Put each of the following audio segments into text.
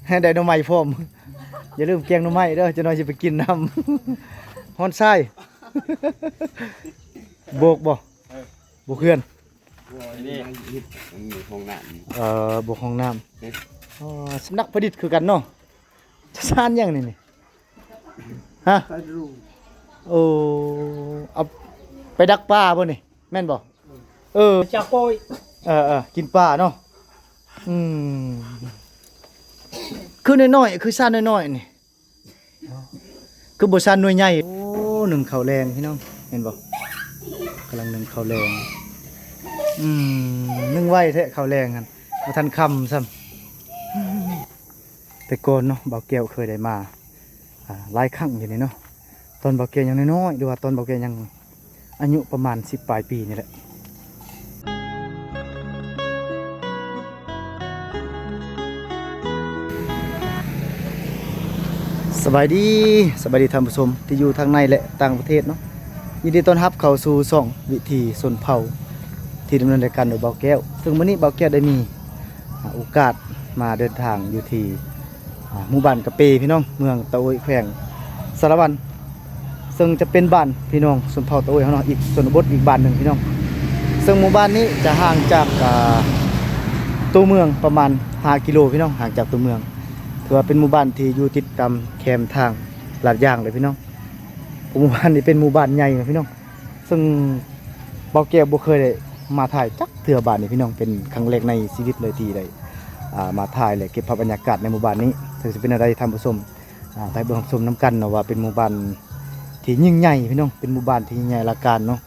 ໃຫ້ໄດ້ໜໍ່ໄມ້ພ້ອມ. ຢ່າລືມແກງໜໍ່ໄມ້ເດີ ຈັກໜ່ອຍຊິໄປກິນນຳ. ຮ້ອນຊາຍ ໂບກບໍ່? ໂບກເຮືອນ. ນີ້ ເຮັດຫ້ອງນ້ຳ. ເອີ ໂບກຫ້ອງນ້ຳ. ເອີ ສຳນັກຜະລິດຄືກັນເນາະ. ສານຫຍັງນີ້ນີ້? ຮະ? ໂອ້ ເອົາໄປດັກປາບໍ່ນີ້ ແມ່ນບໍ່? ເອີ ຈາກໂປ້ຍ. ເອີໆ ກິນປາເນາະ. ອືມ ຄືນ້ອຍໆ ຄືຊານນ້ອຍໆນີ້ ຄືບໍ່ຊານໜ່ວຍໃຫຍ່. ໂອ້ ໜຶ້ງເຂົ້າແລງພີ່ນ້ອງ ເຫັນບໍ່? ກຳລັງໜຶ້ງເຂົ້າແລງ. ອືມ ໜຶ້ງໄວແທ້ເຂົ້າແລງຫັ້ນ ບໍ່ທັນຄ່ຳຊ້ຳ. ແຕ່ກ່ອນເນາະ ບ່າວແກ້ວເຄີຍໄດ້ມາ ອ່າ ຫຼາຍຄັ້ງຢູ່ນີ້ເນາະ ຕອນບ່າວແກ້ວຍັງນ້ອຍໆ ຫຼືວ່າຕອນບ່າວແກ້ວຍັງອາຍຸປະມານສິບປາຍປີນີ້ແຫຼະ. ສະບາຍດີ ສະບາຍດີທ່ານຜູ້ຊົມທີ່ຢູ່ທາງໃນ ແລະ ຕ່າງປະເທດເນາະ. ຍິນດີຕ້ອນຮັບເຂົ້າສູ່ຊ່ອງວິຖີຊົນເຜົ່າ ທີ່ດຳເນີນລາຍການໂດຍບ່າວແກ້ວ. ເຊິ່ງມື້ນີ້ບ່າວແກ້ວໄດ້ມີ ອ່າ ໂອກາດມາເດີນທາງຢູ່ທີ່ ອ່າ ໝູ່ບ້ານກະເປພີ່ນ້ອງ ເມືອງຕາໂອ້ຍ ແຂວງສາລະວັນ ເຊິ່ງຈະເປັນບ້ານພີ່ນ້ອງຊົນເຜົ່າຕາໂອ້ຍເຮົາເນາະ ອີກຊົນນະບົດອີກບ້ານໜຶ່ງພີ່ນ້ອງ. ເຊິ່ງໝູ່ບ້ານນີ້ຈະຫ່າງຈາກ ອ່າ ຕົວເມືອງປະມານຫ້າກິໂລພີ່ນ້ອງ ຫ່າງຈາກຕົວເມືອງ. ຖືວ່າເປັນໝູ່ບ້ານທີ່ຢູ່ຕິດຕາມແຄມທາງລາດຢາງເລີຍພີ່ນ້ອງ. ໝູ່ບ້ານນີ້ເປັນໝູ່ບ້ານໃຫຍ່ນະພີ່ນ້ອງ. ເຊິ່ງບ່າວແກ້ວບໍ່ເຄີຍໄດ້ມາຖ່າຍຈັກເທື່ອບ້ານນີ້ພີ່ນ້ອງ ເປັນຄັ້ງແລກໃນຊີວິດເລີຍທີ່ໄດ້ ອ່າ ມາຖ່າຍ ແລະ ເກັບພາບບັນຍາກາດໃນໝູ່ບ້ານນີ້. ເຊິ່ງຊິເປັນແນວໃດທ່ານຜູ້ຊົມ ອ່າ ໄປເບິ່ງຮັບຊົມນຳກັນເນາະ ວ່າເປັນໝູ່ບ້ານທີ່ຍິ່ງໃຫຍ່ພີ່ນ້ອງ ເປັນໝູ່ບ້ານທີ່ຍິ່ງໃຫຍ່ອະລາການເນາະ.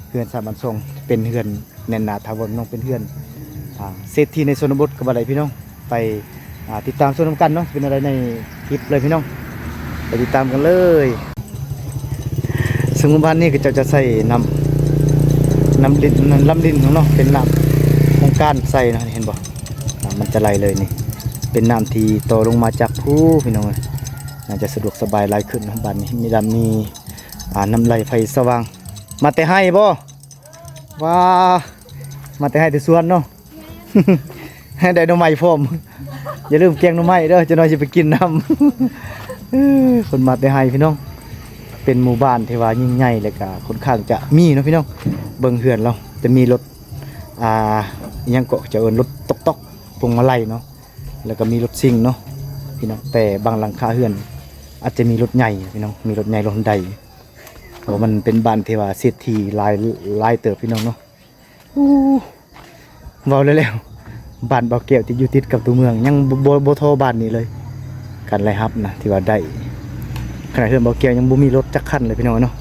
ເຮືອນຊານບ້ານຊ່ອງເປັນເຮືອນແໜ້ນໜາຖາວອນເນາະ ເປັນເຮືອນ ອ່າ ເສດຖີໃນຊົນນະບົດກໍວ່າໄດ້ພີ່ນ້ອງ. ໄປ ອ່າ ຕິດຕາມຊົມນຳກັນເນາະ ຊິເປັນແນວໃດໃນຄລິບເລີຍພີ່ນ້ອງ ໄປຕິດຕາມກັນເລີຍ. ເຊິ່ງໝູ່ບ້ານນີ້ເຂົາເຈົ້າຈະໃຊ້ນ້ຳ ນ້ຳລິນ ນ້ຳລຳລິນເນາະ ເປັນນ້ຳໂຄງການໃຊ້ເນາະ ເຫັນບໍ່? ນ້ຳມັນຈະໄຫຼເລີຍນີ້ ເປັນນ້ຳທີ່ຕໍ່ລົງມາຈາກພູພີ່ນ້ອງເອີຍ. ໜ້າຈະສະດວກສະບາຍຫຼາຍຂຶ້ນເນາະ ບ້ານນີ້. ມີລຳ ມີ ອ່າ ນ້ຳໄຫຼໄຟສະຫວ່າງ. ມາແຕ່ໄຮ່ບໍ່? ວ້າ ມາແຕ່ໄຮ່ແຕ່ສວນເນາະ. ໃຫ້ໄດ້ໜໍ່ໄມ້ພ້ອມ. ຢ່າລືມແກງໜໍ່ໄມ້ເດີ ຈັກໜ່ອຍຊິໄປກິນນຳ. ເອີ ເພິ່ນມາແຕ່ໄຮ່ພີ່ນ້ອງ. ເປັນໝູ່ບ້ານທີ່ວ່າຍິ່ງໃຫຍ່ ແລະກະຄ່ອນຂ້າງຈະມີເນາະພີ່ນ້ອງ. ເບິ່ງເຮືອນລາວ ຈະມີລົດ ອ່າ ອີ່ຫຍັງເກາະ ເຂົາເຈົ້າເອີ້ນລົດຕົກໆ ພວງມາໄລເນາະ ແລ້ວກໍມີລົດຊິງເນາະພີ່ນ້ອງ. ແຕ່ບາງຫຼັງຄາເຮືອນອາດຈະມີລົດໃຫຍ່ພີ່ນ້ອງ ມີລົດໃຫຍ່ລົດຮຸນໄດ. ເພາະວ່າມັນເປັນບ້ານທີ່ວ່າເສດຖີຫຼາຍ ຫຼາຍເຕີບພີ່ນ້ອງເນາະ. ໂອ້ ເວົ້າແລ້ວໆ ບ້ານບ່າວແກ້ວທີ່ຢູ່ຕິດກັບຕົວເມືອງຍັງບໍ່ ບໍ່ ບໍ່ທໍ່ບ້ານນີ້ເລີຍ. ການລາຍຮັບນະທີ່ວ່າໄດ້ ຂະໜາດເຮືອນບ່າວແກ້ວຍັງບໍ່ມີລົດຈັກຄັນເລີຍພີ່ນ້ອງເນາະ.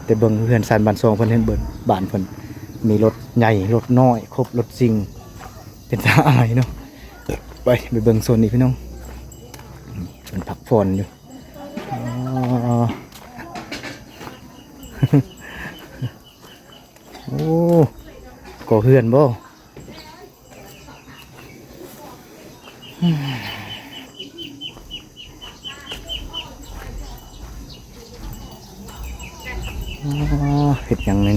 ແຕ່ເບິ່ງເຮືອນຊານບ້ານຊ່ອງເພິ່ນ ເຫັນເບິ່ງບ້ານເພິ່ນ ມີລົດໃຫຍ່ ລົດນ້ອຍ ຄົບລົດຊິງ ເປັນຕາອາຍເນາະ. ໄປ ໄປເບິ່ງໂຊນນີ້ພີ່ນ້ອງ ເພິ່ນພັກຜ່ອນຢູ່. ອໍ ໂອ້ ກໍ່ເຮືອນບໍ່? ອໍ ເຮັດຫຍັງນີ້?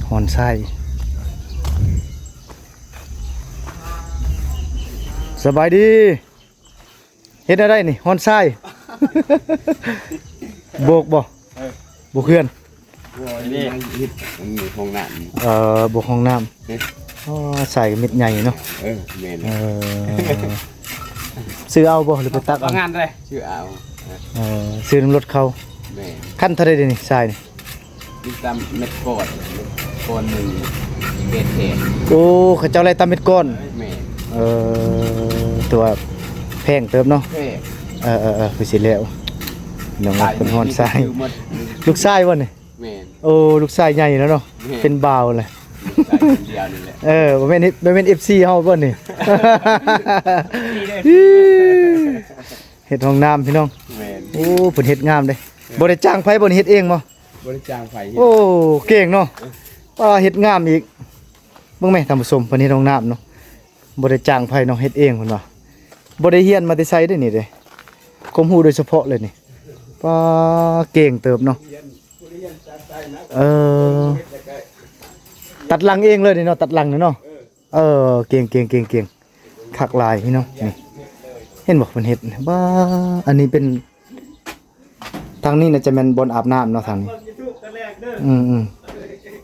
ຮ່ອນຊາຍ. ສະບາຍດີ. ເຮັດແນວໃດນີ້? ຮ່ອນຊາຍ. ໂບກບໍ່? ເອີ ໂບກເຮືອນ. ບໍ່ ນີ້ເຮັດຫ້ອງນ້ຳ. ເອີ ໂບກຫ້ອງນ້ຳ. ອໍ ຊາຍກໍເມັດໃຫຍ່ເນາະ. ເອີ ແມ່ນ. ເອີ ຊື້ເອົາບໍ່ ຫຼືໄປຕັກເອົາ? ງານໃດ? ຊື້ເອົາ. ເອີ ຊື້ນຳລົດເຂົາ. ແມ່ນ. ຄັນເທົ່າໃດເດນີ້ ຊາຍນີ້? ມີຕາມເມັດກ້ອນ ກ້ອນໜຶ່ງແປດແສນ. ໂອ້ ເຂົາເຈົ້າໄລ່ຕາມເມັດກ້ອນ. ແມ່ນ. ເອີ ຖືວ່າແພງເຕີບເນາະ. ແພງ. ເອີໆໆ ຄືຊິແລ້ວ ນ້ອງເພິ່ນຮ້ອນຊາຍ. ລູກຊາຍບໍ່ນີ້? ແມ່ນ. ໂອ້ ລູກຊາຍໃຫຍ່ແລ້ວເນາະ. ແມ່ນ. ເປັນບ່າວແລ້ວ. ລູກຊາຍຄົນດຽວນີ້ແຫຼະ. ເອີ ບໍ່ແມ່ນ ບໍ່ແມ່ນເອັຟຊີເຮົາບໍ່ນີ້? ເຮັດຫ້ອງນ້ຳພີ່ນ້ອງ. ແມ່ນ. ໂອ້ ເພິ່ນເຮັດງາມເດ້. ເອີ ບໍ່ໄດ້ຈ້າງໃຜບໍ່ນີ້ ເຮັດເອງບໍ່? ບໍ່ໄດ້ຈ້າງໃຜເຮັດ. ໂອ້ ເກັ່ງເນາະ. ເອີ ປ້າ ເຮັດງາມອີກ. ເບິ່ງແມະທ່ານຜູ້ຊົມ ເພິ່ນເຮັດຫ້ອງນ້ຳເນາະ ບໍ່ໄດ້ຈ້າງໃຜເນາະ ເຮັດເອງເພິ່ນວ່າ. ບໍ່ໄດ້ຮຽນມາແຕ່ໃສເດ້ນີ້ເດ້ ຄວາມຮູ້ໂດຍສະເພາະເລີຍນີ້. ປ້າ ເກັ່ງເຕີບເນາະ. ເອີ ຕັດຫຼັງເອງເລີຍນີ້ເນາະ ຕັດຫຼັງນີ້ເນາະ. ເອີ ເກັ່ງໆໆໆ. ຄື ຄັກຫຼາຍພີ່ນ້ອງ ນີ້ ເຫັນບໍ່ ເພິ່ນເຮັດ ບ້າ ອັນນີ້ເປັນ ທາງນີ້ໜ້າຈະແມ່ນບ່ອນອາບນ້ຳເນາະ ທາງນີ້ ອືມ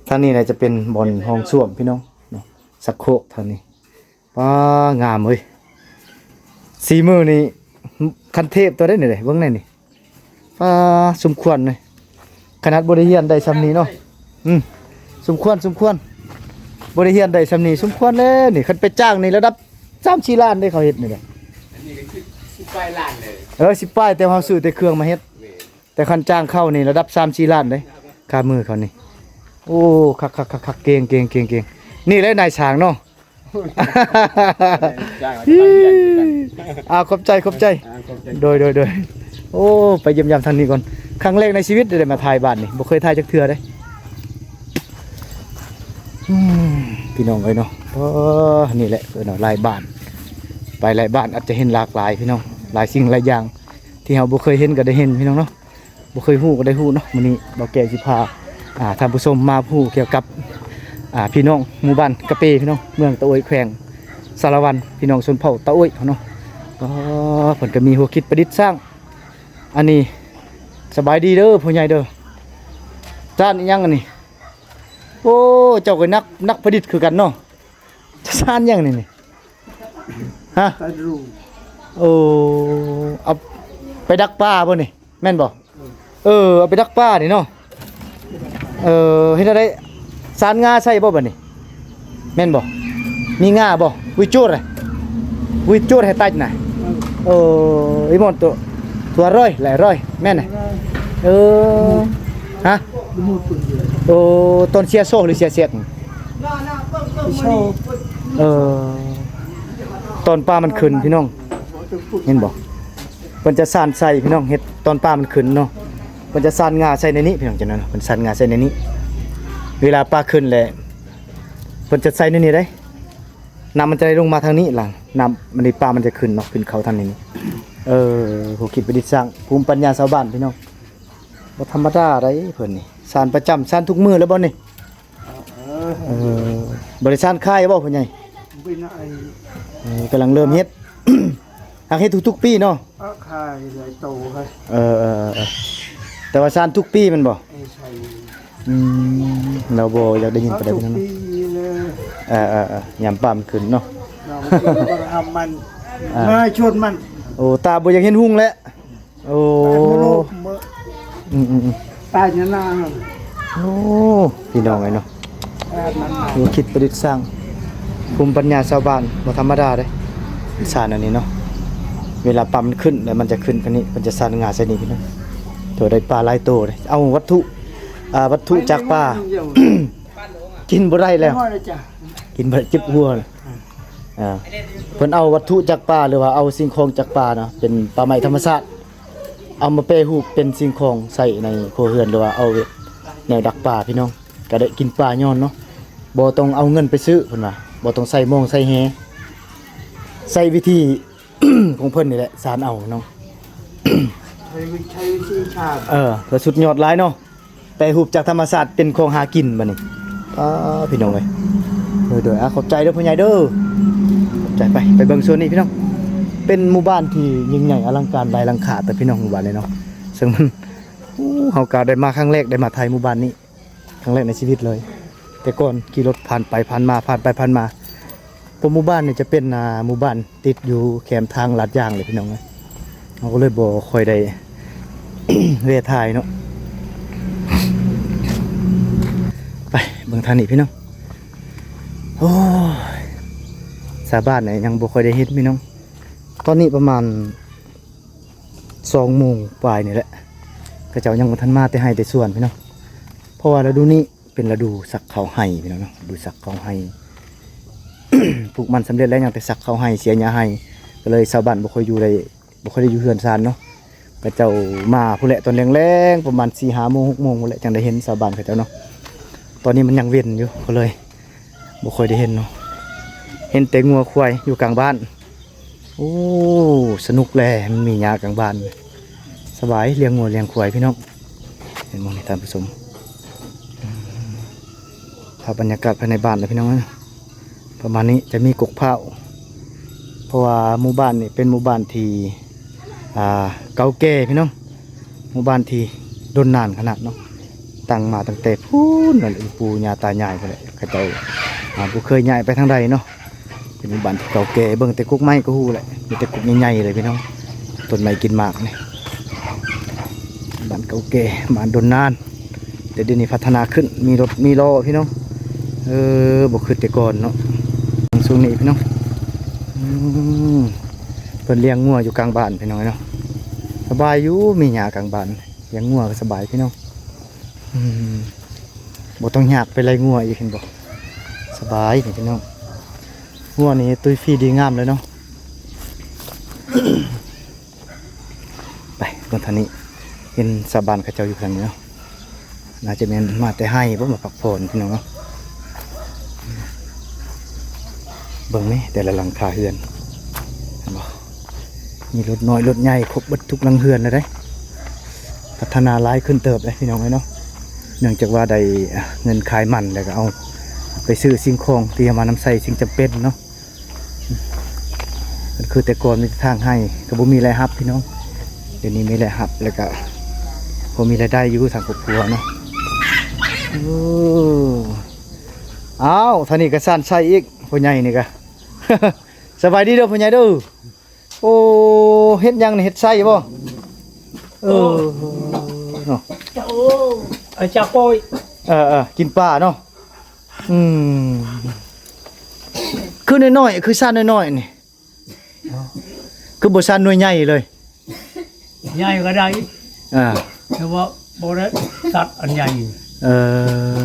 ໆ ທາງນີ້ໜ້າຈະເປັນບ່ອນຫ້ອງສ້ວມພີ່ນ້ອງເນາະ ຊັກໂຄກທາງນີ້ ປ້າ ງາມເວີຍ ສີມືນີ້ ຂັ້ນເທບຕົວໃດນີ້ເດ້ ເບິ່ງແດ່ນີ້ ປ້າ ສົມຄວນເລີຍ ຂະໜາດບໍ່ໄດ້ຮຽນໄດ້ຊ່ຳນີ້ເນາະ ອືມ ສົມຄວນ ສົມຄວນ ບໍ່ໄດ້ຮຽນໄດ້ຊ່ຳນີ້ ສົມຄວນແລ້ວນີ້ ຄັນໄປຈ້າງນີ້ລະດັບສາມສີ່ລ້ານເດ້ ເຂົາເຮັດນີ້ເດ້ ອັນນີ້ກໍສິບ ສິບປາຍລ້ານເລີຍ ເອີ ສິບປາຍ ແຕ່ເຮົາຊື້ແຕ່ເຄື່ອງມາເຮັດ ແມ່ນ ແຕ່ຄັນຈ້າງເຂົານີ້ລະດັບສາມສີ່ລ້ານເດ້ ຄ່າມືເຂົານີ້ ໂອ້ ຄັກໆໆໆ ເກັ່ງໆໆໆ ນີ້ແຫຼະນາຍຊ່າງເນາະ ຈ້າງແລ້ວກໍຕ້ອງຮຽນຄືກັນ ອ່າ ຂອບໃຈ ຂອບໃຈ ອ່າ ຂອບໃຈ ໂດຍ ໂດຍ ໂດຍ ໂອ້ ໄປຢ້ຽມຢາມທາງນີ້ກ່ອນ ຄັ້ງແລກໃນຊີວິດໄດ້ມາຖ່າຍບ້ານນີ້ ບໍ່ເຄີຍຖ່າຍຈັກເທື່ອເດ້ ອືມ ພີ່ນ້ອງເອີຍເນາະ ເອີ ນີ້ແຫຼະເນາະ ຫຼາຍບ້ານ ໄປຫຼາຍບ້ານອາດຈະເຫັນຫຼາກຫຼາຍພີ່ນ້ອງ ຫຼາຍສິ່ງຫຼາຍຢ່າງ ທີ່ເຮົາບໍ່ເຄີຍເຫັນກໍໄດ້ເຫັນພີ່ນ້ອງເນາະ ບໍ່ເຄີຍຮູ້ກໍໄດ້ຮູ້ເນາະ ມື້ນີ້ບ່າວແກ້ວຊິພາ ອ່າ ທ່ານຜູ້ຊົມມາຮູ້ກ່ຽວກັບ ອ່າ ພີ່ນ້ອງໝູ່ບ້ານກະເປພີ່ນ້ອງ ເມືອງຕະໂອ້ຍ ແຂວງສາລະວັນ ພີ່ນ້ອງຊົນເຜົ່າຕະໂອ້ຍເຮົາເນາະ ອໍ ເພິ່ນກໍມີຫົວຄິດປະດິດສ້າງ ອັນນີ້ ສະບາຍດີເດີພໍ່ໃຫຍ່ເດີ ຈານອີ່ຫຍັງອັນນີ້ ໂອ້ ເຈົ້າກໍນັກ ນັກປະດິດຄືກັນເນາະ ຈານຫຍັງນີ້ນີ້ ຮະ ຕາດຣູ ໂອ້ ເອົາໄປດັກປາບໍ່ນີ້ ແມ່ນບໍ່? ເອີ ເອີ ເອົາໄປດັກປານີ້ເນາະ ເອີ ເຮັດແນວໃດ ສານງາໃສ່ບໍ່ບັດນີ້ ແມ່ນບໍ່? ມີງາບໍ່? ວິຈູດ ວິຈູດໃຫ້ຕັດນະ ເອີ ອີ່ໝົດໂຕ ທົ່ວຮ້ອຍ ຫຼາຍຮ້ອຍ ແມ່ນນະ ເອີ ຮະ ໂອ້ ຕອນເສຍໂຊ ຫຼື ເສຍສຽກ? ເອີ ຕອນປາມັນຂຶ້ນພີ່ນ້ອງ ເຫັນບໍ່? ເພິ່ນຈະສານໃສ່ພີ່ນ້ອງ ເຮັດຕອນປາມັນຂຶ້ນເນາະ ເພິ່ນຈະສານງາໃສ່ໃນນີ້ພີ່ນ້ອງ ຈັ່ງນັ້ນເນາະ ເພິ່ນສານງາໃສ່ໃນນີ້ ເວລາປາຂຶ້ນແລ້ວ ເພິ່ນຈະໃສ່ໃນນີ້ເດ້ ນ້ຳມັນຈະໄຫຼລົງມາທາງນີ້ ຫຼັງນ້ຳມັນ ປາມັນຈະຂຶ້ນເນາະ ຂຶ້ນເຂົ້າທາງນີ້ ເອີ ຜູ້ຄິດປະດິດສ້າງ ພູມປັນຍາຊາວບ້ານພີ່ນ້ອງ ບໍ່ທຳມະດາໃດເພິ່ນນີ້ ສານປະຈຳ ສານທຸກມື້ແລ້ວບໍ່ນີ້? ເອີ ເອີ ບໍ່ໄດ້ສານຂາຍບໍ່ພໍ່ໃຫຍ່? ເປັນໄອ ເອີ ກຳລັງເລີ່ມເຮັດ ຫາກເຮັດທຸກໆປີເນາະ ເອີ ຂາຍຫຼາຍໂຕ ເອີ ເອີ ເອີ ເອີ ແຕ່ວ່າສານທຸກປີແມ່ນບໍ່? ເອີ ໃຊ່ ອືມ ລາວບໍ່ຢາກໄດ້ຍິນປານໃດພີ່ນ້ອງເນາະ ເອີ ເອີ ເອີ ຍາມປາມັນຂຶ້ນເນາະ ເຮົາກໍທຳມັນ ອ່າ ມາຊວນມັນ ໂອ້ ຕາບໍ່ຢາກເຫັນຮຸ່ງແລ້ວ ໂອ້ ອືມໆໆ ຕາຍນານາ ໂອ້ ພີ່ນ້ອງເອີຍເນາະ ແບບນັ້ນ ຄວາມຄິດປະດິດສ້າງ ພູມປັນຍາຊາວບ້ານບໍ່ທຳມະດາເດ້ ສານອັນນີ້ເນາະ ເວລາປາມັນຂຶ້ນແລ້ວ ມັນຈະຂຶ້ນຄັນນີ້ ເພິ່ນຈະສານງາໃສ່ນີ້ພີ່ນ້ອງ ໂຕໄດ້ປາຫຼາຍໂຕເດ້ ເອົາວັດຖຸ ອ່າ ວັດຖຸຈາກປາ ກິນບໍ່ໄດ້ແລ້ວ ກິນບໍ່ໄດ້ ເຈັບຫົວ ອ່າ ເພິ່ນເອົາວັດຖຸຈາກປ່າ ຫຼືວ່າເອົາສິ່ງຂອງຈາກປ່າເນາະ ເປັນປ່າໄມ້ທຳມະຊາດ ເອົາມາແປຮູບເປັນສິ່ງຂອງໃຊ້ໃນຄົວເຮືອນ ຫຼືວ່າເອົາເຮັດແນວດັກປາພີ່ນ້ອງ ກໍໄດ້ກິນປາຍ້ອນເນາະ ບໍ່ຕ້ອງເອົາເງິນໄປຊື້ເພິ່ນວ່າ ບໍ່ຕ້ອງໃສ່ມອງໃສ່ແຫ ໃຊ້ວິທີຂອງເພິ່ນນີ້ແຫຼະ ສານເອົາເນາະ ໃຊ້ວິ ໃຊ້ວິທີສານ ເອີ ກໍສຸດຍອດຫຼາຍເນາະ. ແປຮູບຈາກທຳມະຊາດເປັນຂອງຫາກິນບັດນີ້ ອ້າ ພີ່ນ້ອງເອີຍ ໂດຍໆ ອາ ຂອບໃຈເດີພໍ່ໃຫຍ່ເດີ ຂອບໃຈ ໄປ ໄປເບິ່ງສ່ວນນີ້ພີ່ນ້ອງ ເປັນໝູ່ບ້ານທີ່ຍິ່ງໃຫຍ່ອະລັງການຫຼາຍຫຼັງຄາ ແຕ່ພີ່ນ້ອງໝູ່ບ້ານນີ້ເນາະ ເຊິ່ງມັນ ໂອ້ ເຮົາກໍໄດ້ມາຄັ້ງແລກ ໄດ້ມາຖ່າຍໝູ່ບ້ານນີ້ຄັ້ງແລກໃນຊີວິດເລີຍ ແຕ່ກ່ອນຂີ່ລົດຜ່ານໄປຜ່ານມາ ຜ່ານໄປຜ່ານມາ ເພາະໝູ່ບ້ານນີ້ຈະເປັນ ອ່າ ໝູ່ບ້ານຕິດຢູ່ແຄມທາງລາດຢາງເລີຍພີ່ນ້ອງເອີຍ ເຮົາກໍເລີຍບໍ່ຄ່ອຍໄດ້ ແວ່ຖ່າຍເນາະ ໄປເບິ່ງທາງນີ້ພີ່ນ້ອງ ໂອ້ຍ ຊາວບ້ານນີ້ຍັງບໍ່ຄ່ອຍໄດ້ເຫັນພີ່ນ້ອງ ຕອນນີ້ປະມານສອງໂມງປາຍນີ້ແຫຼະ ເຂົາເຈົ້າຍັງບໍ່ທັນມາແຕ່ໄຮ່ແຕ່ສວນພີ່ນ້ອງ ເພາະວ່າລະດູນີ້ ເປັນລະດູສັກເຂົ້າໄຮ່ພີ່ນ້ອງເນາະ ລະດູສັກເຂົ້າໄຮ່ ປູກມັນສຳເລັດແລ້ວ ຍັງແຕ່ສັກເຂົ້າໄຮ່ ເສຍຫຍ້າໄຮ່ ກໍເລີຍຊາວບ້ານບໍ່ຄ່ອຍຢູ່ໄດ້ ບໍ່ຄ່ອຍໄດ້ຢູ່ເຮືອນຊານເນາະ ເຂົາເຈົ້າມາພຸ້ນແຫຼະ ຕອນແລງໆ ປະມານສີ່ຫ້າໂມງຫົກໂມງພຸ້ນແຫຼະ ຈັ່ງໄດ້ເຫັນຊາວບ້ານເຂົາເຈົ້າເນາະ ຕອນນີ້ມັນຍັງເວັນຢູ່ ກໍເລີຍບໍ່ຄ່ອຍໄດ້ເຫັນເນາະ ເຫັນແຕ່ງົວຄວາຍຢູ່ກາງບ້ານ. ໂອ້ ສະໜຸກແຫຼະ ມັນມີຫຍ້າກາງບ້ານ ສະບາຍ ລ້ຽງງົວລ້ຽງຄວາຍພີ່ນ້ອງ ເຫັນບໍ່ນີ້ທ່ານຜູ້ຊົມ ພາບບັນຍາກາດພາຍໃນບ້ານເດີພີ່ນ້ອງເອີຍ ປະມານນີ້ ຈະມີກົກພ້າວ ເພາະວ່າໝູ່ບ້ານນີ້ເປັນໝູ່ບ້ານທີ່ ອ່າ ເກົ່າແກ່ພີ່ນ້ອງ, ໝູ່ບ້ານທີ່ດົນນານຂະໜາດເນາະ, ຕັ້ງມາຕັ້ງແຕ່ພຸ້ນນັ້ນ ປູ່ຍ່າຕາຍາຍພຸ້ນແຫຼະ, ເຂົາເຈົ້າ ອ່າ ບໍ່ເຄີຍຍ້າຍໄປທາງໃດເນາະ. ເປັນໝູ່ບ້ານທີ່ເກົ່າແກ່, ເບິ່ງແຕ່ກົກໄມ້ກໍຮູ້ແຫຼະ, ມີແຕ່ກົກໃຫຍ່ໆເລີຍພີ່ນ້ອງ, ຕົ້ນໄມ້ກິນໝາກນີ້. ບ້ານເກົ່າແກ່ ບ້ານດົນນານ, ແຕ່ດຽວນີ້ພັດທະນາຂຶ້ນ, ມີລົດມີລໍ້ພີ່ນ້ອງ. ເອີ ບໍ່ຄືແຕ່ກ່ອນເນາະ. ຊ່ວງນີ້ພີ່ນ້ອງ ອືມ ເພິ່ນລ້ຽງງົວຢູ່ກາງບ້ານພີ່ນ້ອງເອີຍເນາະ. ສະບາຍຢູ່, ມີຫຍ້າກາງບ້ານ, ລ້ຽງງົວກໍສະບາຍພີ່ນ້ອງ. ອືມ ບໍ່ຕ້ອງຍາກໄປໄລ່ງົວອີກ ເຫັນບໍ່? ສະບາຍນີ້ພີ່ນ້ອງ. ງົວນີ້ຕຸ້ຍຟີດີງາມເລີຍເນາະ. ໄປເບິ່ງທາງນີ້, ເຫັນຊາວບ້ານເຂົາເຈົ້າຢູ່ທາງນີ້ເນາະ, ໜ້າຈະແມ່ນມາແຕ່ໄຮ່ບໍ່ ມາພັກຜ່ອນພີ່ນ້ອງເນາະ. ເບິ່ງແມ້ ແຕ່ລະຫຼັງຄາເຮືອນ ເຫັນບໍ່? ມີລົດນ້ອຍລົດໃຫຍ່ຄົບເບິດທຸກຫຼັງເຮືອນເລີຍເດ້. ພັດທະນາຫຼາຍຂຶ້ນເຕີບເດ້ພີ່ນ້ອງເອີຍເນາະ, ເນື່ອງຈາກວ່າໄດ້ເງິນຂາຍມັນ ແລ້ວກໍເອົາໄປຊື້ສິ່ງຂອງທີ່ເອົາມານຳໃຊ້ສິ່ງຈຳເປັນເນາະ. ມັນຄືແຕ່ກ່ອນມີແຕ່ທາງໄຮ່ ກໍບໍ່ມີລາຍຮັບພີ່ນ້ອງ, ດຽວນີ້ມີລາຍຮັບ ແລ້ວກໍພໍມີລາຍໄດ້ຢູ່ທາງຄອບຄົວເນາະ. ໂອ້ ອ້າວ ທາງນີ້ກໍຊານໄຊອີກ ພໍ່ໃຫຍ່ນີ້ກໍ ສະບາຍດີເດີພໍ່ໃຫຍ່ເດີ. ໂອ້ ເຮັດຫຍັງນີ້ ເຮັດໄຊບໍ່? ເອີ ເນາະ ໂອ້ ເອີ ກິນປາເນາະ. ອືມ ຄືນ້ອຍໆ ຄືຊານນ້ອຍໆນີ້ ຄືບໍ່ຊານໜ່ວຍໃຫຍ່ເລີຍ? ໃຫຍ່ກໍໄດ້ ອ່າ ແຕ່ວ່າບໍ່ໄດ້ຕັດອັນໃຫຍ່. ເອີ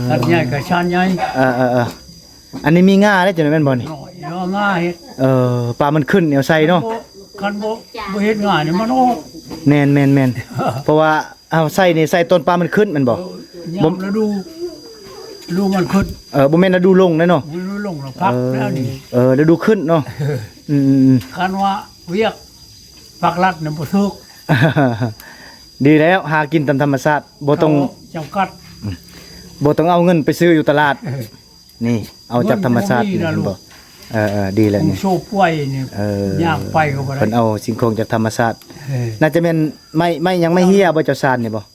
ຕັດໃຫຍ່ກໍຊານໃຫຍ່. ເອີໆໆ ອັນນີ້ມີງາເດ້ ຈັ່ງນັ້ນແມ່ນບໍ່ນີ້? ນ້ອຍ ເອີ ງາເຮັດ ເອີ ປາມັນຂຶ້ນແນວໃສ່ເນາະ. ຄັນບໍ່ ບໍ່ເຮັດງານີ້ມັນອອກ. ແມ່ນໆໆ ເພາະວ່າ ເອົາໃສ່ນີ້ໃສ່ຕອນປາມັນຂຶ້ນແມ່ນບໍ່? ເອີ ຍາມ ບໍ່ ລະດູ ລະດູມັນຂຶ້ນ. ເອີ ບໍ່ແມ່ນລະດູລົງເດ້ເນາະ. ລະດູລົງລະພັກແລ້ວນີ້. ເອີ ລະດູຂຶ້ນເນາະ. ອືມໆໆ ຄັນວ່າວຽກພາກລັດນະບໍ່ຖືກ. ດີແລ້ວ ຫາກິນຕາມທຳມະຊາດ ບໍ່ຕ້ອງ ເຂົາຈຳກັດ ອືມ ບໍ່ຕ້ອງເອົາເງິນໄປຊື້ຢູ່ຕະຫຼາດ. ເອີ ນີ້ເອົາຈາກທຳມະຊາດນີ້ ເຫັນບໍ່? ເອີໆ ດີແລ້ວນີ້ ໂຊປ່ວຍນີ້. ເອີ ຍ່າງໄປກໍບໍ່ໄດ້ ເພິ່ນເອົາສິ່ງຂອງຈາກທຳມະຊາດ. ເອີ ໜ້າຈະແມ່ນໄມ້ ໄມ້ຫຍັງ ໄມ້ເຮຍບໍ່ ເຈົ້າຊານນີ້ບໍ່? ຮ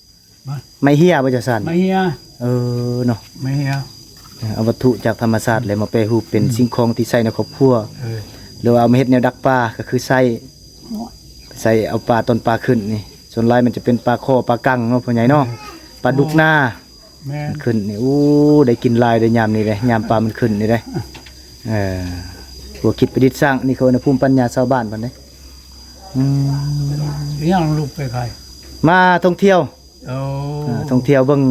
ະ? ໄມ້ເຮຍບໍ່ ເຈົ້າຊານ? ໄມ້ເຮຍ ເອີເນາະ ໄມ້ເຮຍ. ເອີ ເອົາວັດຖຸຈາກທຳມະຊາດ ແລ້ວມາແປຮູບເປັນ ອືມ ສິ່ງຂອງທີ່ໃຊ້ໃນຄອບຄົວ. ເອີ ຫຼືວ່າເອົາມາເຮັດແນວດັກປາ ກໍຄືໄຊ ໂອ້ຍ ໄຊເອົາປາ ຕອນປາຂຶ້ນນີ້ ສ່ວນຫຼາຍມັນຈະເປັນປາຄໍ່ ປາກັງເນາະ ພໍ່ໃຫຍ່ເນາະ. ເອີ ປາດຸກນາ ແມ່ນ ມັນຂຶ້ນນີ້ ໂອ້ ໄດ້ກິນຫຼາຍເດ້ຍາມນີ້ເດ້ ຍາມປາມັນຂຶ້ນນີ້ເດ້. ເອີ ບໍ່ຄິດປະດິດສ້າງ ນີ້ເຂົາເອີ້ນວ່າພູມປັນຍາຊາວບ້ານເພິ່ນເດ້. ອືມ ຍັງລູກໄປໃສ? ມາທ່ອງທ່ຽວ. ໂອ້ ອ່າ ທ່ອງທ່ຽວເບິ່ງ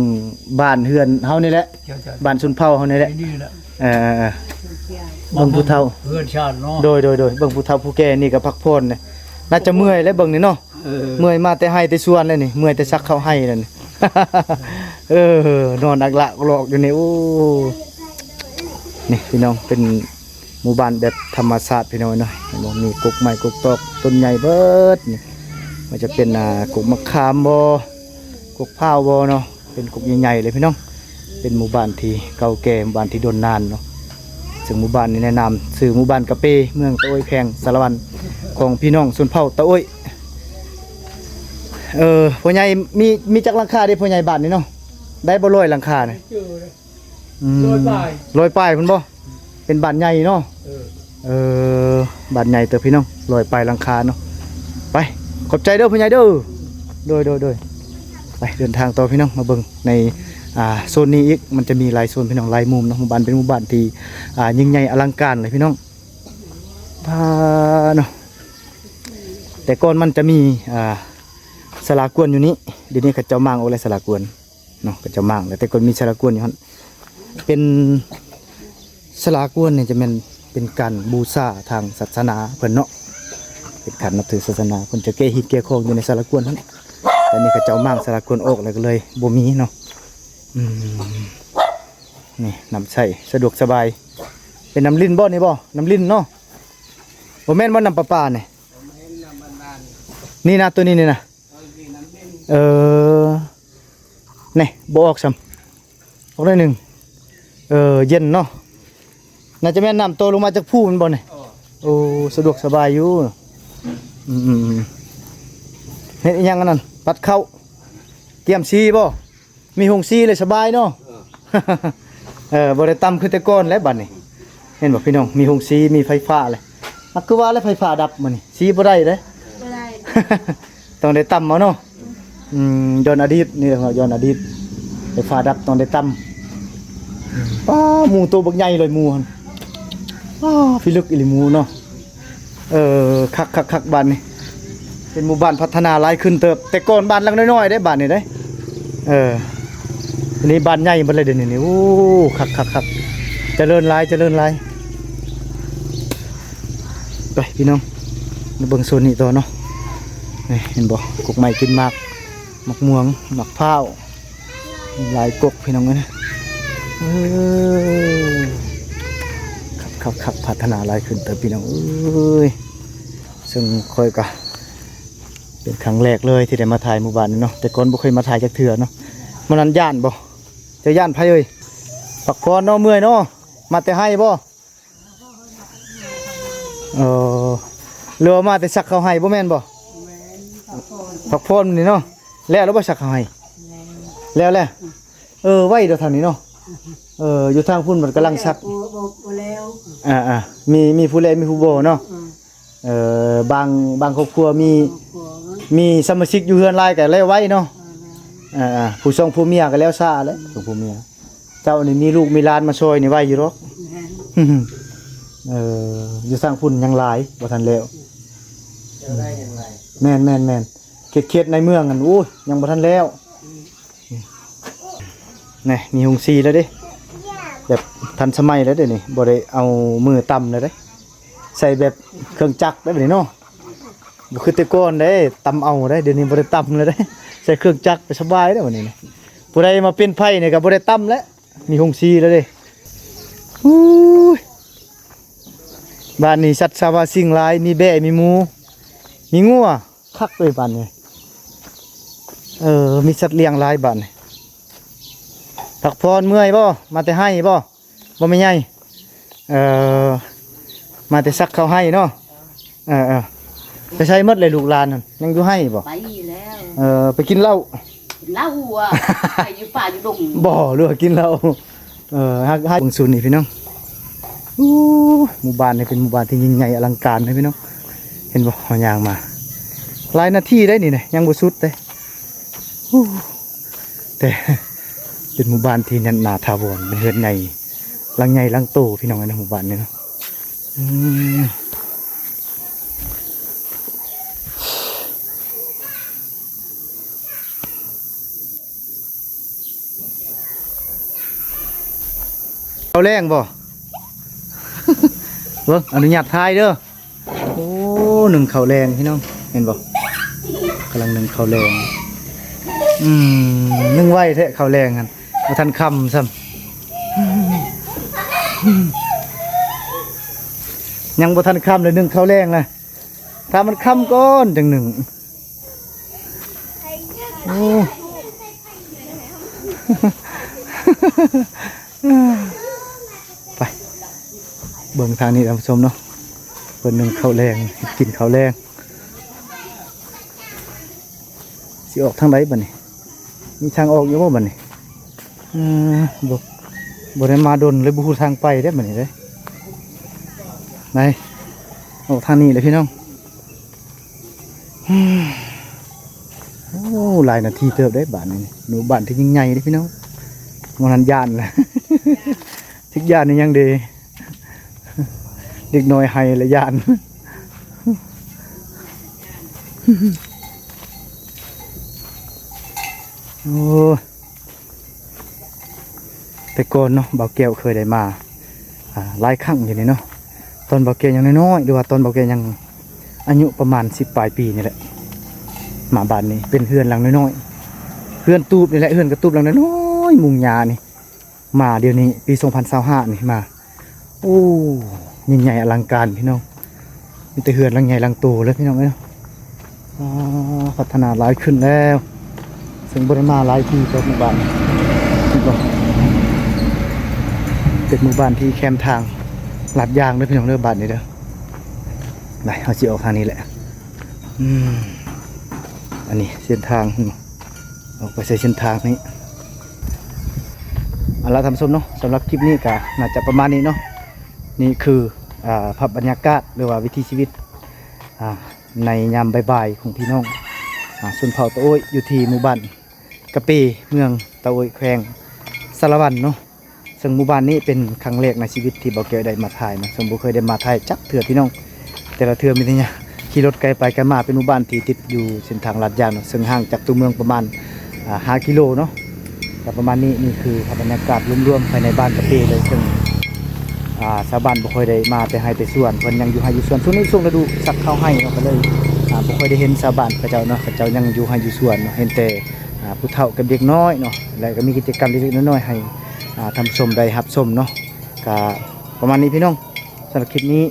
ບ້ານເຮືອນເຮົານີ້ແຫຼະ ເຈົ້າໆ ບ້ານຊົນເຜົ່າເຮົານີ້ແຫຼະ ນີ້ແຫຼະ. ເອີໆໆ ເບິ່ງຜູ້ເຖົ້າ ເຮືອນຊານເນາະ. ໂດຍໆໆ ເບິ່ງຜູ້ເຖົ້າຜູ້ແກ່ນີ້ກໍພັກຜ່ອນ ໜ້າຈະເມື່ອຍແຫຼະເບິ່ງນີ້ເນາະ. ເອີ ເມື່ອຍມາແຕ່ໄຮ່ແຕ່ສວນແລ້ວນີ້ ເມື່ອຍແຕ່ສັກເຂົ້າໄຮ່ແລ້ວນີ້. ເອີ ນອນອັກລະອອກຢູ່ນີ້. ໂອ້ ນີ້ພີ່ນ້ອງ ເປັນໝູ່ບ້ານແບບທຳມະຊາດພີ່ນ້ອງເນາະ. ເຫັນບໍ່? ມີກົກໄມ້ກົກຕອກຕົ້ນໃຫຍ່ເບິດນີ້ ບໍ່ວ່າຈະເປັນ ອ່າ ກົກໝາກຂາມບໍ່ ກົກພ້າວບໍ່ເນາະ. ເປັນກົກໃຫຍ່ໆເລີຍພີ່ນ້ອງ. ເປັນໝູ່ບ້ານທີ່ເກົ່າແກ່ ໝູ່ບ້ານທີ່ດົນນານເນາະ. ເຊິ່ງໝູ່ບ້ານນີ້ແນະນຳຊື່ໝູ່ບ້ານກະເປ ເມືອງຕະໂອ້ຍ ແຂວງສາລະວັນ ຂອງພີ່ນ້ອງຊົນເຜົ່າຕະໂອ້ຍ. ເອີ ພໍ່ໃຫຍ່ ມີ ມີຈັກຫຼັງຄາເດ້ພໍ່ໃຫຍ່ ບ້ານນີ້ເນາະ? ໄດ້ບໍ່ຮ້ອຍຫຼັງຄານີ້? ອືມ ຮ້ອຍປາຍ ຮ້ອຍປາຍພຸ້ນບໍ່? ເປັນບ້ານໃຫຍ່ເນາະ. ເອີ ເອີ ບ້ານໃຫຍ່ເຕີບພີ່ນ້ອງ ຮ້ອຍປາຍຫຼັງຄາເນາະ. ໄປ ຂອບໃຈເດີພໍ່ໃຫຍ່ເດີ. ໂດຍໆໆ ໄປເດີນທາງຕໍ່ພີ່ນ້ອງ ມາເບິ່ງໃນ ອ່າ ໂຊນນີ້ອີກ. ມັນຈະມີຫຼາຍໂຊນພີ່ນ້ອງ ຫຼາຍມຸມເນາະ. ໝູ່ບ້ານເປັນໝູ່ບ້ານທີ່ ອ່າ ຍິ່ງໃຫຍ່ອະລັງການເລີຍພີ່ນ້ອງ. ອ່າ ເນາະ ແຕ່ກ່ອນມັນຈະມີ ອ່າ ສາລາກວນຢູ່ນີ້ ດຽວນີ້ເຂົາເຈົ້າມ້າງອອກແລ້ວສາລາກວນ. ເນາະ ເຂົາເຈົ້າມ້າງແລ້ວ ແຕ່ກ່ອນມີສາລາກວນຢູ່ຫັ້ນ. ເປັນ ສາລາກວນນີ້ຈະແມ່ນເປັນການບູຊາທາງສາສະໜາເພິ່ນເນາະ ເປັນການນັບຖືສາສະໜາ ເພິ່ນຈະແກະຮີດແກະຄອງຢູ່ໃນສາລາກວນຫັ້ນ. ແຕ່ນີ້ເຂົາເຈົ້າມ້າງສາລາກວນອອກແລ້ວກໍເລີຍບໍ່ມີເນາະ. ອືມ ນີ້ນ້ຳໃຊ້ສະດວກສະບາຍ. ເປັນນ້ຳລິນບໍ່ນີ້ບໍ່? ນ້ຳລິນເນາະ ບໍ່ແມ່ນບໍ່ນ້ຳປະປານີ້? ນີ້ນະ ໂຕນີ້ນີ້ນະ. ເອີ ນີ້ບໍ່ອອກຊ້ຳ ອອກໜ້ອຍໜຶ່ງ. ເອີ ເຢັນເນາະ ໜ້າຈະແມ່ນນ້ຳໂຕລົງມາຈາກພູແມ່ນບໍ່ນີ້? ໂອ້ ສະດວກສະບາຍຢູ່. ອືມໆໆ ເຮັດອີ່ຫຍັງອັນນັ້ນ? ປັດເຂົ້າ ກຽມສີບໍ່? ມີໂຮງສີເລີຍສະບາຍເນາະ. ເອີ ບໍ່ໄດ້ຕ່ຳຄືແຕ່ກ່ອນແລ້ວບັດນີ້. ເຫັນບໍ່ພີ່ນ້ອງ? ມີໂຮງສີ ມີໄຟຟ້າແລ້ວ. ອາ ຄືວ່າແລ້ວ ໄຟຟ້າດັບມື້ນີ້ ສີບໍ່ໄດ້ເດ້. ບໍ່ໄດ້ ຕ້ອງໄດ້ຕ່ຳເອົາເນາະ. ອືມ ຍ້ອນອະດີດນີ້ແຫຼະເນາະ ຍ້ອນອະດີດ ໄຟຟ້າດັບຕ້ອງໄດ້ຕ່ຳ. ປ້າ ໝູໂຕບັກໃຫຍ່ເລີຍໝູຫັ້ນ. ປ້າ ພິລຶກອີ່ຫຼີໝູເນາະ. ເອີ ຄັກໆໆ ບາດນີ້ ເປັນໝູ່ບ້ານພັດທະນາຫຼາຍຂຶ້ນເຕີບ. ແຕ່ກ່ອນບ້ານຫຼັງນ້ອຍໆເດ້ ບາດນີ້ເດ້. ເອີ ອັນນີ້ບ້ານໃຫຍ່ເບິດເລີຍເດນີ້. ໂອ້ ຄັກໆໆ ຈະເລີນຫຼາຍ ຈະເລີນຫຼາຍ. ໄປພີ່ນ້ອງ ມາເບິ່ງໂຊນນີ້ຕໍ່ເນາະ. ນີ້ເຫັນບໍ່? ກົກໄມ້ກິນໝາກ ໝາກມ່ວງ ໝາກພ້າວ ຫຼາຍກົກພີ່ນ້ອງເອີຍ. ເອີ ຄັກໆໆ ພັດທະນາຫຼາຍຂຶ້ນເຕີບພີ່ນ້ອງເອີຍ. ເຊິ່ງຂ້ອຍກະເປັນຄັ້ງແລກເລີຍທີ່ໄດ້ມາຖ່າຍໝູ່ບ້ານນີ້ເນາະ. ແຕ່ກ່ອນບໍ່ເຄີຍມາຖ່າຍຈັກເທື່ອເນາະ. ມື້ນັ້ນຢ້ານບໍ່? ເຈົ້າຢ້ານໃຜເອີຍ? ພັກຜ່ອນເນາະ ເມື່ອຍເນາະ. ມາແຕ່ໄຮ່ບໍ່? ເອີ ຫຼືວ່າມາແຕ່ສັກເຂົ້າໄຮ່ບໍ່ແມ່ນບໍ່? ແມ່ນ ພັກຜ່ອນນີ້ເນາະ. ແລ້ວແລ້ວບໍ່ສັກເຂົ້າໄຮ່? ແລ້ວແລ້ວ. ເອີ ໄວດອກທາງນີ້ເນາະ. ເອີ ຢູ່ທາງພຸ້ນມັນກຳລັງສັກ. ບໍ່ ບໍ່ ບໍ່ແລ້ວ. ອ່າໆ ມີ ມີຜູ້ແລ້ວມີຜູ້ບໍ່ເນາະ. ອືມ ເອີ ບາງ ບາງຄອບຄົວມີ ຄອບຄົວ ມີສະມາຊິກຢູ່ເຮືອນຫຼາຍກໍແລ້ວໄວເນາະ. ເອີ ເອີ ຜູ້ສອງຜົວເມຍກໍແລ້ວຊ້າແຫຼະ ສອງຜົວເມຍ. ເຈົ້ານີ້ມີລູກມີຫຼານມາຊ່ອຍນີ້ໄວຢູ່ດອກ. ແມ່ນ ເອີ ຢູ່ທາງພຸ້ນຍັງຫຼາຍ ບໍ່ທັນແລ້ວ. ແລ້ວໄດ້ຍັງຫຼາຍ. ແມ່ນໆໆ ເຂດໃນເມືອງຫັ້ນ ໂອ້ຍ ຍັງບໍ່ທັນແລ້ວ. ນີ້ມີໂຮງສີແລ້ວເດ້ ແບບທັນສະໄໝແລ້ວເດ້ນີ້ ບໍ່ໄດ້ເອົາມືຕ່ຳແລ້ວເດ້. ໃສ່ແບບເຄື່ອງຈັກໄດ້ບັດນີ້ເນາະ. ບໍ່ຄືແຕ່ກ່ອນເດ້ ຕ່ຳເອົາເດ້. ດຽວນີ້ບໍ່ໄດ້ຕ່ຳແລ້ວເດ້ ໃສ່ເຄື່ອງຈັກໄປສະບາຍເດ້ບັດນີ້. ຜູ້ໃດມາເປັນໃຜນີ້ກໍບໍ່ໄດ້ຕ່ຳແລ້ວ ມີໂຮງສີແລ້ວເດ້. ອູ້ຍ ບ້ານນີ້ສັດສາວາສິ່ງຫຼາຍ ມີແບ້ ມີໝູ ມີງົວ. ຄັກເລີຍບ້ານນີ້. ເອີ ມີສັດລ້ຽງຫຼາຍບ້ານນີ້. ພັກຜ່ອນເມື່ອຍບໍ່? ມາແຕ່ໄຮ່ບໍ່? ບໍ່ແມ່ນໃຫຍ່. ເອີ ມາແຕ່ສັກເຂົ້າໄຮ່ເນາະ. ເອີໆ ໄປໃສໝົດເລີຍລູກຫຼານຫັ້ນ? ຍັງຢູ່ໄຮ່ບໍ່? ໄປແລ້ວ. ເອີ ໄປກິນເຫຼົ້າ. ກິນເຫຼົ້າ ໄປຢູ່ປ່າຢູ່ດົງ. ບໍ່ ຫຼືວ່າກິນເຫຼົ້າ. ເອີ ຮັກ ຮັກ ເບິ່ງສູນນີ້ພີ່ນ້ອງ. ໂອ້ ໝູ່ບ້ານນີ້ເປັນໝູ່ບ້ານທີ່ຍິ່ງໃຫຍ່ອະລັງການເດ້ພີ່ນ້ອງ. ເຫັນບໍ່? ເຮົາຍ່າງມາຫຼາຍນາທີໄດ໋ນີ້ນະ ຍັງບໍ່ສຸດເດ້. ໂອ້ ແຕ່ເປັນໝູ່ບ້ານທີ່ແໜ້ນໜາຖາວອນ ເປັນເຮືອນໃຫຍ່ ຫຼັງໃຫຍ່ຫຼັງໂຕພີ່ນ້ອງເອີຍເນາະ ໝູ່ບ້ານນີ້ເນາະ. ອືມ. ເຂົ້າແລງບໍ່? ເບິ່ງ ອະນຸຍາດຖ່າຍເດີ. ໂອ້ ໜຶ້ງເຂົ້າແລງພີ່ນ້ອງ ເຫັນບໍ່? ກຳລັງໜຶ້ງເຂົ້າແລງ. ອືມ ໜຶ້ງໄວແທ້ເຂົ້າແລງຫັ້ນ ບໍ່ທັນຄ່ຳຊ້ຳ. ຍັງບໍ່ທັນຄ່ຳເລີຍ ໜຶ້ງເຂົ້າແລງນະ. ຖ້າມັນຄ່ຳກ່ອນຈັ່ງໜຶ້ງ. ໂອ້ ໄປເບິ່ງທາງນີ້ທ່ານຜູ້ຊົມເນາະ ເພິ່ນໜຶ້ງເຂົ້າແລງ ກິນເຂົ້າແລງ. ຊິອອກທາງໃດບັດນີ້? ມີທາງອອກຢູ່ບໍ່ບັດນີ້? ເອີ ບໍ່ ບໍ່ໄດ້ມາດົນເລີຍ ບໍ່ຮູ້ທາງໄປເດ້ບັດນີ້ເດ້. ໄປ ອອກທາງນີ້ແຫຼະພີ່ນ້ອງ. ໂອ້ ຫຼາຍນາທີເຕີບເດ້ບາດນີ້. ໝູ່ບ້ານທີ່ຍິ່ງໃຫຍ່ເດ້ພີ່ນ້ອງ. ບໍ່ທັນຢ້ານນະ ຖືກຢ້ານອີ່ຫຍັງເດ. ເດັກນ້ອຍໄຫ້ລະຢ້ານ. ໂອ້ ແຕ່ກ່ອນເນາະ ບ່າວແກ້ວເຄີຍໄດ້ມາ ອ່າ ຫຼາຍຄັ້ງຢູ່ນີ້ເນາະ. ຕອນບ່າວແກ້ວຍັງນ້ອຍໆ ຫຼືວ່າຕອນບ່າວແກ້ວຍັງອາຍຸປະມານສິບປາຍປີນີ້ແຫຼະ ມາບ້ານນີ້ ເປັນເຮືອນຫຼັງນ້ອຍໆ ເຮືອນຕູບນີ້ແຫຼະ ເຮືອນກະຕູບຫຼັງນ້ອຍໆ ມຸງຫຍ້ານີ້. ມາດຽວນີ້ປີສອງພັນຊາວຫ້ານີ້ມາ ໂອ້ ຍິ່ງໃຫຍ່ອະລັງການພີ່ນ້ອງ. ມີແຕ່ເຮືອນຫຼັງໃຫຍ່ຫຼັງໂຕເລີຍພີ່ນ້ອງເອີຍ. ອ່າ ພັດທະນາຫຼາຍຂຶ້ນແລ້ວ ເຊິ່ງບໍ່ໄດ້ມາຫຼາຍປີແລ້ວ. ໝູ່ບ້ານນີ້ ເຫັນບໍ່? ເປັນໝູ່ບ້ານທີ່ແຄມທາງລາດຢາງເດີພີ່ນ້ອງເດີ ບ້ານນີ້ເດີ. ໄປ ເຮົາຊິອອກທາງນີ້ແຫຼະ. ອືມ ອັນນີ້ເສັ້ນທາງ ອອກໄປໃສ່ເສັ້ນທາງນີ້. ເອົາລະທ່ານຜູ້ຊົມເນາະ, ສຳລັບຄລິບນີ້ກໍໜ້າຈະປະມານນີ້ເນາະ. ນີ້ຄື ອາ ພາບບັນຍາກາດ ຫຼືວ່າວິຖີຊີວິດ ອາ ໃນຍາມບ່າຍໆຂອງພີ່ນ້ອງ ອາ ຊົນເຜົ່າຕາໂອ້ຍ ຢູ່ທີ່ໝູ່ບ້ານກະເປ ເມືອງຕາໂອ້ຍ ແຂວງສາລະວັນເນາະ. ເຊິ່ງໝູ່ບ້ານນີ້ເປັນຄັ້ງແລກໃນຊີວິດທີ່ບ່າວແກ້ວໄດ້ມາຖ່າຍເນາະ, ເຊິ່ງບໍ່ເຄີຍໄດ້ມາຖ່າຍຈັກເທື່ອພີ່ນ້ອງ. ແຕ່ລະເທື່ອມີແຕ່ຍ່າງຂີ່ລົດໄກໄປໄກມາ. ເປັນໝູ່ບ້ານທີ່ຕິດຢູ່ເສັ້ນທາງລາດຢາງເນາະ, ເຊິ່ງຫ່າງຈາກຕົວເມືອງປະມານ ອາ ຫ້າກິໂລເນາະ. ກໍປະມານນີ້, ນີ້ຄືພາບບັນຍາກາດລວມໆພາຍໃນບ້ານກະເປເລີຍ, ເຊິ່ງ ອາ ຊາວບ້ານບໍ່ຄ່ອຍໄດ້ມາແຕ່ໄຮ່ແຕ່ສວນ, ເພິ່ນຍັງຢູ່ໄຮ່ຢູ່ສວນ. ຊ່ວງນີ້ຊ່ວງລະດູສັກເຂົ້າໄຮ່ເນາະ, ກໍເລີຍ ອາ ບໍ່ຄ່ອຍໄດ້ເຫັນຊາວບ້ານເຂົາເຈົ້າເນາະ, ເຂົາເຈົ້າຍັງຢູ່ໄຮ່ຢູ່ສວນເນາະ, ເຫັນແຕ່ ອາ ຜູ້ເຖົ້າກັບເດັກນ້ອຍເນາະ, ແລະກໍມີກິດຈະກຳເລັກໆນ້ອຍໆໃຫ້ ອາ ທ່ານຜູ້ຊົມໄດ້ຮັບຊົມເນາະ. ກໍປະມານນີ້ພີ່ນ້ອງ, ສຳລັບຄລິບນີ້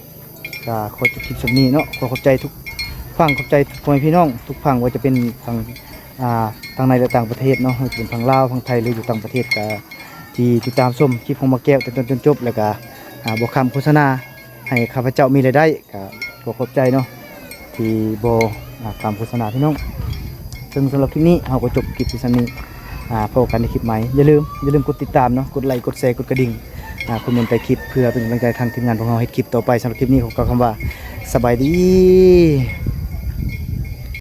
ກໍຂໍຈົບຄລິບສ່ຳນີ້ເນາະ. ຂໍຂອບໃຈທຸກຝັ່ງ, ຂອບໃຈພໍ່ແມ່ພີ່ນ້ອງທຸກຝັ່ງ, ບໍ່ວ່າຈະເປັນຝັ່ງ ອ່າ ທັງໃນ ແລະ ຕ່າງປະເທດເນາະ, ເປັນຝັ່ງລາວ, ຝັ່ງໄທ ຫຼື ຢູ່ຕ່າງປະເທດ, ກໍທີ່ຕິດຕາມຊົມຄລິບຂອງບ່າວແກ້ວແຕ່ຕົ້ນຈົນຈົບ, ແລ້ວກໍ ອ່າ ບໍ່ຂ້າມໂຄສະນາໃຫ້ຂ້າພະເຈົ້າມີລາຍໄດ້. ກໍຂໍຂອບໃຈເນາະ ທີ່ບໍ່ ອ່າ ຂ້າມໂຄສະນາພີ່ນ້ອງ. ເຊິ່ງສຳລັບຄລິບນີ້ເຮົາກໍຈົບຄລິບພຽງສ່ຳນີ້, ອ່າ ພົບກັນໃນຄລິບໃໝ່. ຢ່າລືມ ຢ່າລືມກົດຕິດຕາມເນາະ, ກົດໄລ ກົດແຊ ກົດກະດິ່ງ ອ່າ ຄອມເມັນໃຕ້ຄລິບ ເພື່ອເປັນກຳລັງໃຈທາງທີມງານຂອງເຮົາເຮັດຄລິບຕໍ່ໄປ. ສຳລັບຄລິບນີ້ຂໍກ່າວຄຳວ່າ ສະບາຍດີ.